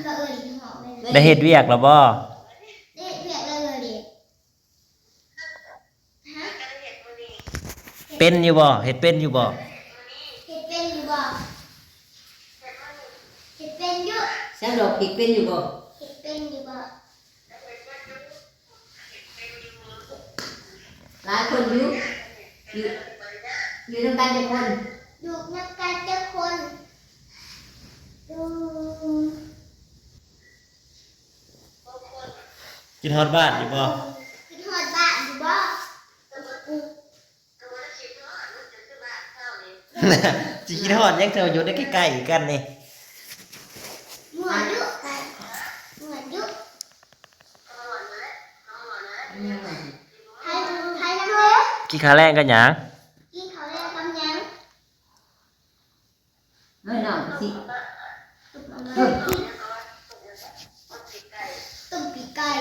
ບໍ່ເອີ່ຍ ໄດ້ເຮັດວຽກແລ້ວບໍ່? ໄດ້ເຮັດວຽກແລ້ວເອີ່ຍ. ຮະ? ເປັນຢູ່ບໍ່? ເຮັດເປັນຢູ່ບໍ່? ເຮັດເປັນຢູ່ບໍ່? ເຮັດເປັນຢູ່. ແຊວດອກ ເຮັດເປັນຢູ່ບໍ່? ເຮັດເປັນຢູ່ບໍ່? ຫຼາຍຄົນຢູ່ ຢູ່ ຢູ່ນຳກັນຈັກຄົນ? ຢູ່ນຳກັນຈັກຄົນ? ຢູ່ ຄິດຮອດບ້ານຢູ່ບໍ່? ຄິດຮອດບ້ານຢູ່ບໍ່? ຊິຄິດຮອດຫຍັງ ເຈົ້າຢູ່ໃນໃກ້ໆກັນນີ້. ມ່ວນຢູ່ ມ່ວນຢູ່. ກິນຂ້າວແລງກັບຫຍັງ? ກິນຂ້າວແລງກັບຫຍັງ? ເອີ ນ້ອງຊິ ຕົ້ມ ຕົ້ມປີກໄກ່.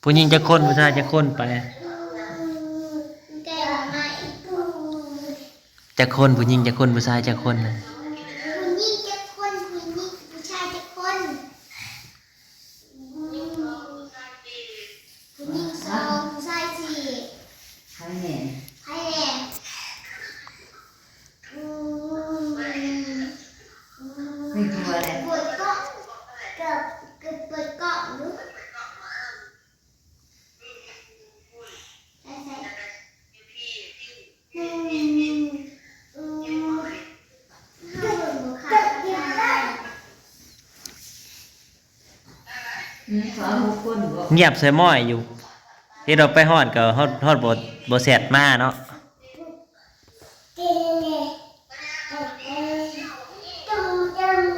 ຜູ້ຍິງຈັກຄົນ ຜູ້ຊາຍຈັກຄົນໄປ? ແກງໜໍ່ໄມ້. ຈັກຄົນ ຜູ້ຍິງຈັກຄົນ ຜູ້ຊາຍຈັກຄົນ? ຜູ້ຍິງຈັກຄົນ ຜູ້ຍິງ ຜູ້ຊາຍຈັກຄົນ? ຜູ້ຍິງສອງ ຜູ້ຊາຍສີ່. ໃຜແນ່? ໃຜແນ່? ອືມ ມີຜົວແລ້ວ. ເປີດກ້ອງ ເກີບ ເກີບເປີດກ້ອງດູ. ໃສ່ ໃສ່ ອືມ ອືມ ອືມ ສາມຫົກຄົນບໍ? ງຽບໃສ່ໝ້ອຍຢູ່ ເຮັດອອກໄປຮອດກໍຮອດ ຮອດບໍ່ ບໍ່ແຊັດມາເນາະ.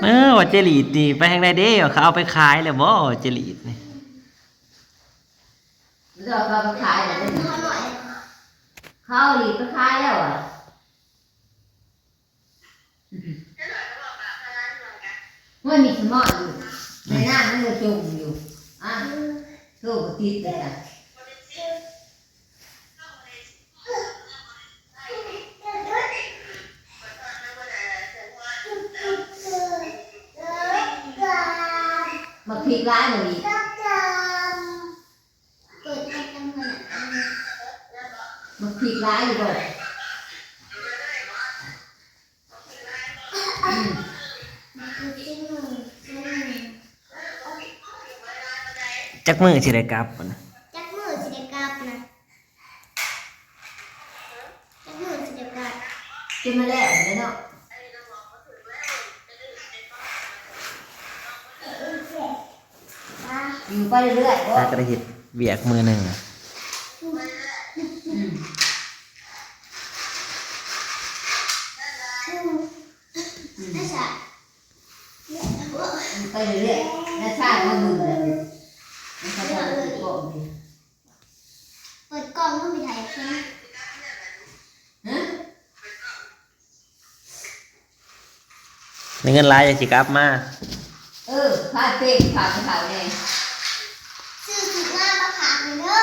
ເອີ ວ່າເຈລີດນີ້ໄປທາງໃດເດ້ ວ່າເຂົາເອົາໄປຂາຍແລ້ວບໍ່ ເຈລີດນີ້? ເຂົາເອົາໄປຂາຍແລ້ວເດ້ ເຂົາເອົາລີດໄປຂາຍແລ້ວອະ. ໂອ້ຍ ມີສະໝໍຢູ່ ແມ່ນ້ຳມັນບໍ່ຈົມຢູ່ ອະ ໂທບໍ່ຕິດເລີຍ. ໝາກພິກຫຼາຍບໍ່ນີ້? ເປີດໃຫ້ຕຳເພິ່ນນະ. ໝາກພິກຫຼາຍຢູ່ບໍ່? ອືມ ໝາກພິກຊິໜຶ່ງ ຊິໜຶ່ງ. ຈັກມື້ຊິໄດ້ກັບຫັ້ນນະ? ຈັກມື້ຊິໄດ້ກັບນະ? ຈັກມື້ຊິໄດ້ກັບ? ຈົນມາແລ້ວຫັ້ນແຫຼະເນາະ. ຢູ່ໄປເລື້ອຍໆ ຫາກໍໄດ້ເຮັດວຽກມື້ໜຶ່ງ. ອືມ ອືມ ໄປເລື້ອຍໆ ນາຊາກໍເບິ່ງແລ້ວ ນາຊາກໍເບິ່ງເດ້. ເປີດກ້ອງ ເບິ່ງໄປໄທແຊງ. ຮະ? ໄດ້ເງິນຫຼາຍຈັ່ງຊິກັບມາ. ເອີ ພາເປັນ ພາໄປເຖົ້າແດ່. ຊື້ຊຸດງາມມາຝາກແດ່ເດີ.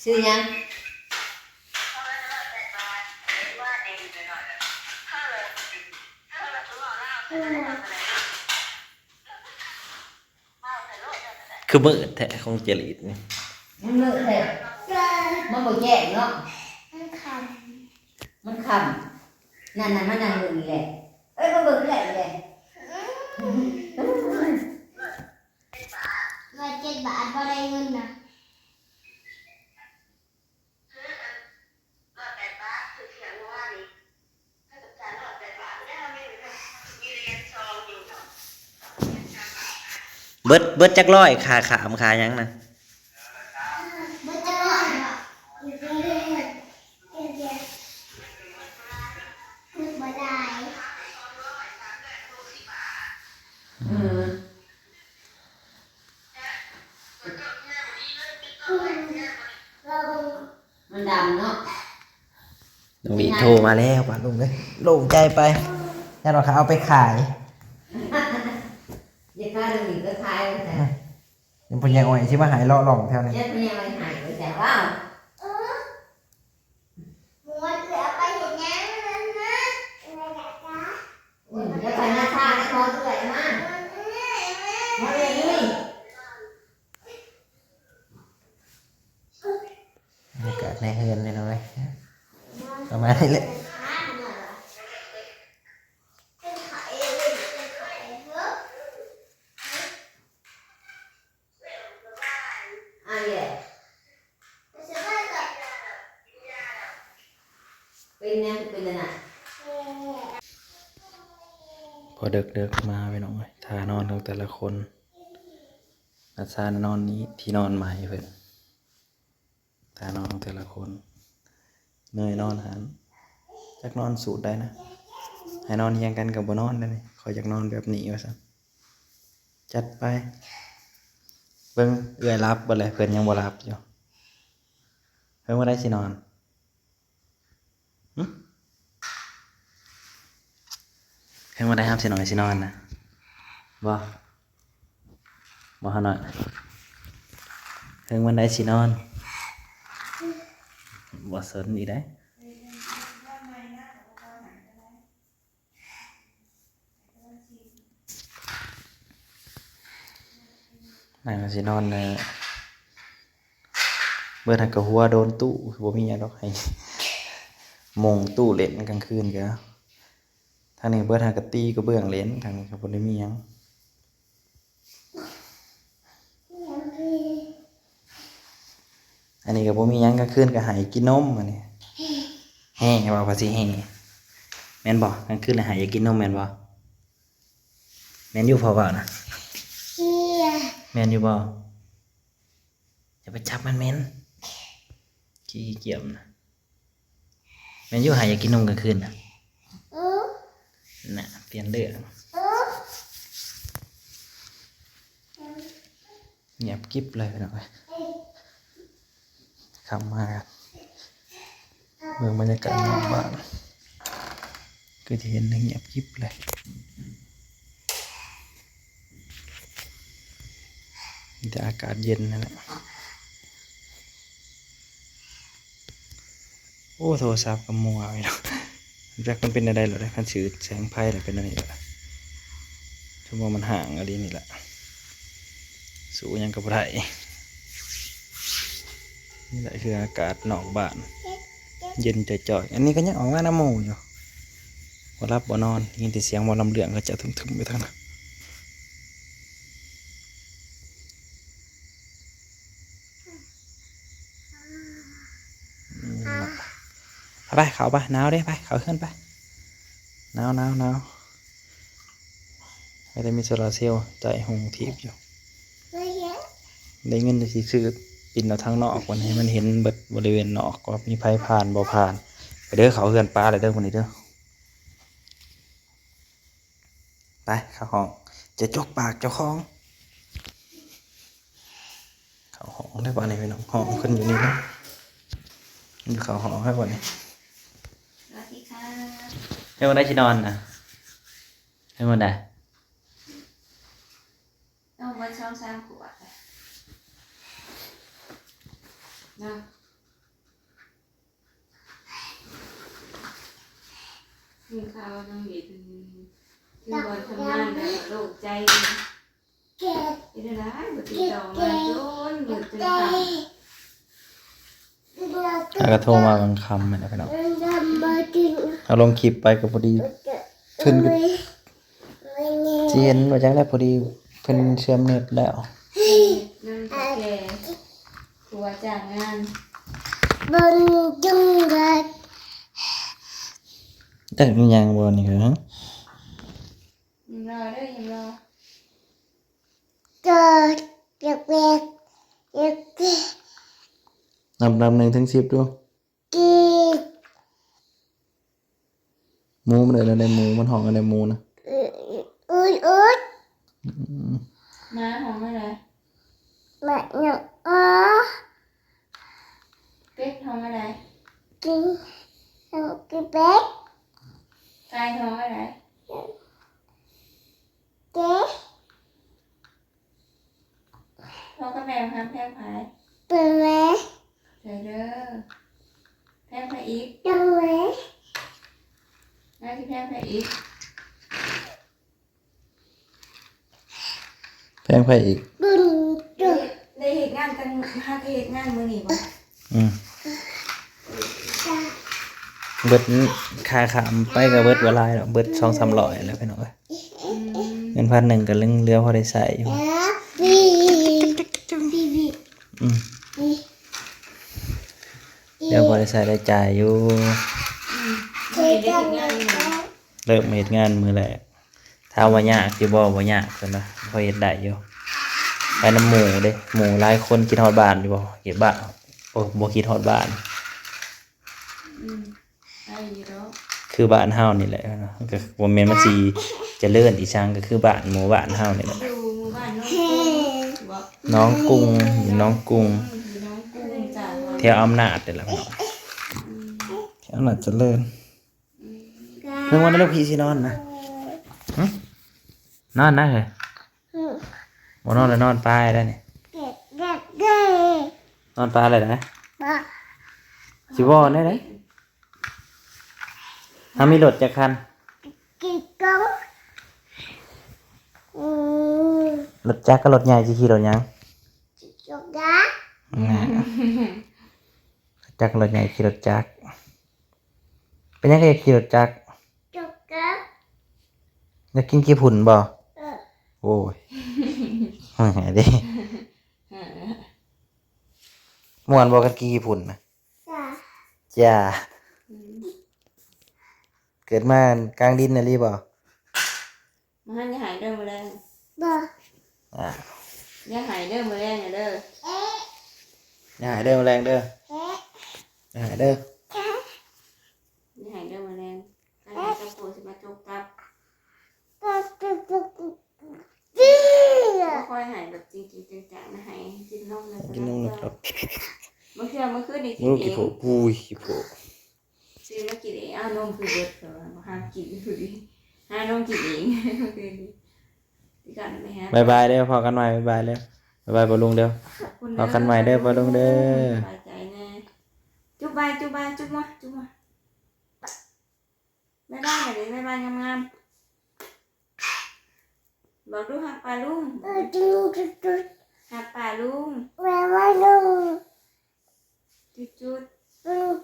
ຊື້ຫຍັງ? ຄືມືດແທ້ຂອງເຈລີດນີ້. ມັນມືດແທ້ ມັນບໍ່ແຈ້ງເນາະ ມັນຄ່ຳ ມັນຄ່ຳ. ນັ້ນໆ ມານັ່ງເບິ່ງນີ້ແຫຼະ ເອີຍ ມາເບິ່ງເອື້ອຍນີ້ແຫຼະ. ຮ້ອຍເຈັດບາດ ບໍ່ໄດ້ເງິນນະ. ເບິດ ເບິດຈັກຮ້ອຍ ຄ່າຂ້າມຄ່າຫຍັງນະ? ເບິດຈັກຮ້ອຍບໍ? ເບິດບໍ່ຫຼາຍ. ເອີ. ມັນດຳເນາະ. ນ້ອງຫຼີໂທມາແລ້ວ ປ້າລຸງເອີຍ ໂລ່ງໃຈໄປ ຢ້ານວ່າເຂົາເອົາໄປຂາຍ ຢ່າຂາຍ ນ້ອງຫຼີກໍຂາຍວ່າຊັ້ນ ຍັງພໍ່ໃຫຍ່ອ້ອຍຊິມາໃຫ້ເລາະລ່ອງແຖວນີ້ ຢ້ານພໍ່ໃຫຍ່ອ້ອຍໃຫ້ວ່າຊັ້ນ ວ້າວ ຫົວເອື້ອຍເອົາໄປເຮັດຫຍັງນັ້ນນະ ອືມ ແລ້ວໄປມາຊານະ ຫົວເອື້ອຍມາ ຫົວເອື້ອຍເອີຍ ບັນຍາກາດໃນເຮືອນພີ່ນ້ອງເອີຍ ປະມານນີ້ແຫຼະ ເປັນຫຍັງເປັນອັນນັ້ນ ພໍເດິກໆມາພີ່ນ້ອງເອີຍ ທ່ານອນຂອງແຕ່ລະຄົນ ອາສານອນນີ້ ທີ່ນອນໃໝ່ເພິ່ນ ທ່ານອນຂອງແຕ່ລະຄົນ ເມື່ອຍນອນຫັ້ນ ຈັກນອນສູດໃດນະ ໃຫ້ນອນຮຽງກັນກໍບໍ່ນອນແລ້ວນີ້ ຂ້ອຍຢາກນອນແບບນີ້ວ່າຊັ້ນ ຈັດໄປ ເບິ່ງເອື້ອຍຫຼັບບໍ່ແລະ ເພິ່ນຍັງບໍ່ຫຼັບຢູ່ ເພິ່ນບໍ່ໄດ້ຊິນອນ. ຫຶ ເພິ່ນວ່າໄດ້ຮັບຊິນອນ ຊິນອນນະ ບໍ່ ບໍ່ຫາໜ້ອຍ ເພິ່ນວ່າໄດ້ຊິນອນ ບໍ່ສົນອີກໄດ໋ ນາງຊິນອນແລ້ວ ເບິດຫັ້ນກໍຫົວໂດນຕູ້ ບໍ່ມີຫຍັງດອກ ໃຫ້ໂມງຕູ້ເຫຼັ້ນກາງຄືນກໍ ທາງນີ້ເບິດຫັ້ນກໍຕີກະເບື້ອງເຫຼັ້ນ ທາງນີ້ກໍບໍ່ໄດ້ມີຫຍັງ. ອັນນີ້ກໍບໍ່ມີຫຍັງ ກາງຄືນກໍໃຫ້ກິນນົມ ອັນນີ້ແຮ່ ເວົ້າພາສີແຮ່ ແມ່ນບໍ່? ກາງຄືນໃຫ້ຢາກກິນນົມແມ່ນບໍ່? ແມ່ນຢູ່ພໍ່ເວົ້ານະ ແມ່ນຢູ່ບໍ່? ຢ່າໄປຈັບມັນ ແມ່ນຂີ້ກຽມນະ. ແມ່ນຢູ່ ໃຫ້ຢາກກິນນົມກາງຄືນນະ ນະ ປ່ຽນເລື່ອງ ງຽບກິບເລີຍພີ່ນ້ອງເອີຍ ຄ່ຳມາ ເບິ່ງບັນຍາກາດນອກບ້ານ ຄືທີ່ເຫັນ ງຽບກິບເລີຍ. ມີແຕ່ອາກາດເຢັນຫັ້ນແຫຼະ. ໂອ້ ໂທລະສັບກໍມົວໄປເນາະ ຈັກມັນເປັນແນວໃດແລ້ວເດ້ ຄັນຖືແສງໄຟແລ້ວເປັນແນວນີ້ແຫຼະ. ສົມມຸດວ່າມັນຫ້າງອີ່ຫຼີນີ້ແຫຼະ ສູ້ຫຍັງກໍບໍ່ໄດ້. ນີ້ແຫຼະຄືອາກາດນອກບ້ານ ເຢັນຈ່ອຍໆ. ອັນນີ້ກໍຍັງອອກມານຳໝູ່ຢູ່ ບໍ່ຫຼັບບໍ່ນອນ ໄດ້ຍິນແຕ່ສຽງໝໍລຳເລື່ອງ ເຂົາເຈົ້າທຶມໆຢູ່ທາງນັ້ນ. ໄປ ເຂົ້າໄປ ໜາວເດ້ ໄປ ເຂົ້າເຮືອນໄປ ໜາວໆໆ. ມີແຕ່ມີໂຊລາເຊວໃຈຫຸ່ງຖີບຢູ່ ໄດ້ເງິນຊິຊື້ປິ່ນອອກທາງນອກ ວັນໃຫ້ມັນເຫັນເບິດບໍລິເວນນອກ ວ່າມີໃຜຜ່ານບໍ່ຜ່ານ. ໄປເດີ ເຂົ້າເຮືອນປ້າແລ້ວເດີ ມື້ນີ້ເດີ. ໄປເຂົ້າຫ້ອງ ຈະຈົກປາກເຈົ້າຂອງ. ເຂົ້າຫ້ອງໄດ້ບໍ່ນີ້ພີ່ນ້ອງ ຫ້ອງເພິ່ນຢູ່ນີ້ເນາະ ຢູ່ເຂົ້າຫ້ອງໄດ້ບໍ່ນີ້. ສະຫວັດດີຄ່ະ ເຮັດບໍ່ໄດ້ຊິນອນນະ ເຮັດບໍ່ໄດ້ ຕ້ອງເບິດສອງສາມຂວດເນາະ. ກິນເຂົ້ານຳເຮັດ ຄືວ່າທຳງານແລ້ວກໍໂລ່ງໃຈ ເຮັດໄດ້ບໍ່ຕິດຕໍ່ມາຈົນມືດຈົນຄ່ຳ. ແລ້ວກໍໂທມາກາງຄ່ຳແມ່ນແຫຼະພີ່ນ້ອງ ເຮົາລົງຄລິບໄປກໍພໍດີ ເພິ່ນກໍ ຊິເຫັນວ່າຈັ່ງໃດ ພໍດີເພິ່ນເຊື່ອມເນັດແລ້ວ ນຳເຖົ້າແກ່ຜູ້ວ່າຈ້າງງານ ເບິ່ງຈັງໃດ ຈັກອີ່ຫຍັງບໍ່ນີ້ ຮະ ຍິ້ມຫຼໍ່ເດີ ຍິ້ມຫຼໍ່ ກໍຢາກແບກ ຢາກແບກ ນັບ ນັບໜຶ່ງເຖິງສິບດູ. ກີ ໝູມັນເອີ້ນແນວໃດ? ໝູມັນຮ້ອງແນວໃດ? ໝູນະ ອື ອື ອື ອື ໝາຮ້ອງແນວໃດ? ໝາຮ້ອງ ອໍ ເປັດຮ້ອງແນວໃດ? ກິນ ຮ້ອງ ແພງໃຜອີກ? ນາຍຊິແພງໃຜອີກ? ແພງໃຜອີກ? ໄດ້ເຮັດງານກັນ ຫາກະເຮັດງານມື້ນີ້ບໍ່? ອືມ ເບິດ ຄ່າຂ້າມໄປກະເບິດບໍ່ຫຼາຍດອກ ເບິດສອງສາມຮ້ອຍແລ້ວພີ່ນ້ອງເອີຍ. ອືມ ເງິນພັນໜຶ່ງກະຍັງເຫຼືອພໍໄດ້ໃຊ້ຢູ່. ອືມ ເຫຼືອພໍໄດ້ໃຊ້ໄດ້ຈ່າຍຢູ່. ອືມ ເລີ່ມເຮັດງານມື້ແລກ ຖາມວ່າຍາກຢູ່ບໍ່? ບໍ່ຍາກ ເພິ່ນວ່າພໍເຮັດໄດ້ຢູ່. ໄປນຳໝູ່ເດ້ ໝູ່ຫຼາຍຄົນ ຄິດຮອດບ້ານຢູ່ບໍ່? ເກັບບ້ານ ໂອ້ ບໍ່ຄິດຮອດບ້ານ. ອືມ ໄດ້ຢູ່ດອກ ຄືບ້ານເຮົານີ້ແຫຼະ ກະບໍ່ແມ່ນມັນຊິຈະເລີນອີ່ສັງ ກະຄືບ້ານໝູ່ບ້ານເຮົານີ້ແຫຼະ. ຢູ່ໝູ່ບ້ານໜອງກຸງບໍ? ໜອງກຸງ ຢູ່ໜອງກຸງ ຢູ່ໜອງກຸງຈ້າ ແຖວອຳນາດນີ້ແຫຼະ. ອືມ ແຖວອຳນາດຈະເລີນ. ອືມ ເພິ່ນວ່າແລ້ວ ພີ່ຊິນອນນະ. ຫຶ ນອນນະເຮີຍ. ບໍ່ນອນລະນອນປາຍໄດ້ນີ້ ນອນປາຍແລ້ວນະ. ຊິບໍ່ແນວໃດ? ເຮົາມີລົດຈັກຄັນ? ລົດຈັກກັບລົດໃຫຍ່ ຊິຂີ່ລົດຫຍັງ? ນະ ຈັກລົດໃຫຍ່ ຂີ່ລົດຈັກ. ເປັນຫຍັງຄືຢາກຂີ່ລົດຈັກ? ຢາກກິນຂີ້ຝຸ່ນບໍ່? ເອີ ໂອ້ຍ ເມື່ອຍເດ້. ມ່ວນບໍ່ຄັນຂີ່ຂີ້ຝຸ່ນນະ? ຈ້າ ຈ້າ. ອືມ ເກີດມາກາງດິນອີ່ຫຼີບໍ່? ມາຫັນ ຢ່າໃຫ້ເດີມື້ແລງ. ບໍ່ ອ່າ ຢ່າໃຫ້ເດີມື້ແລງເດີ. ຢ່າໃຫ້ເດີມື້ແລງເດີ. ຢ່າໃຫ້ເດີ. ຢ່າໃຫ້ເດີມື້ແລງ. ອັນນີ້ກະປູຊິມາຈົກຕັບ. ບໍ່ຄ່ອຍໃຫ້ແບບຈິງໆຈັງໆນະ ໃຫ້ກິນນົມແລ້ວ ກິນນົມແລ້ວ. ບາງເທື່ອມື້ຄືນນີ້ກິນເອງ. ໂອ້ ຂີ້ໂພດ ປຸ້ຍ ຂີ້ໂພດ. ຊື້ມາກິນເອງ. ອ້າວ ນົມຄືເບິດ ເພິ່ນວ່າບໍ່ຫາກິນ ຜູ້ດີ ຫານົມກິນເອງ. ຄືນນີ້ ບາຍບາຍເດີ ພໍ້ກັນໃໝ່ ບາຍບາຍເດີ ບາຍບາຍປ້າລຸງເດີ. ຂໍບຄຸນເດີ ພໍ້ກັນໃໝ່ເດີປ້າລຸງເດີ. ສະບາຍໃຈແນ່. ຈຸບບາຍ ຈຸບບາຍ ຈຸບມາ ຈຸບມາ. ບາຍບາຍແດ່ເດີ ບາຍບາຍງາມໆ. ບອກດູ ຮັກປ້າລຸງ. ເອີ ຈຸດໆ. ຮັກປ້າລຸງ. ບາຍບາຍລຸງ. ຈຸດໆ. ອືມ.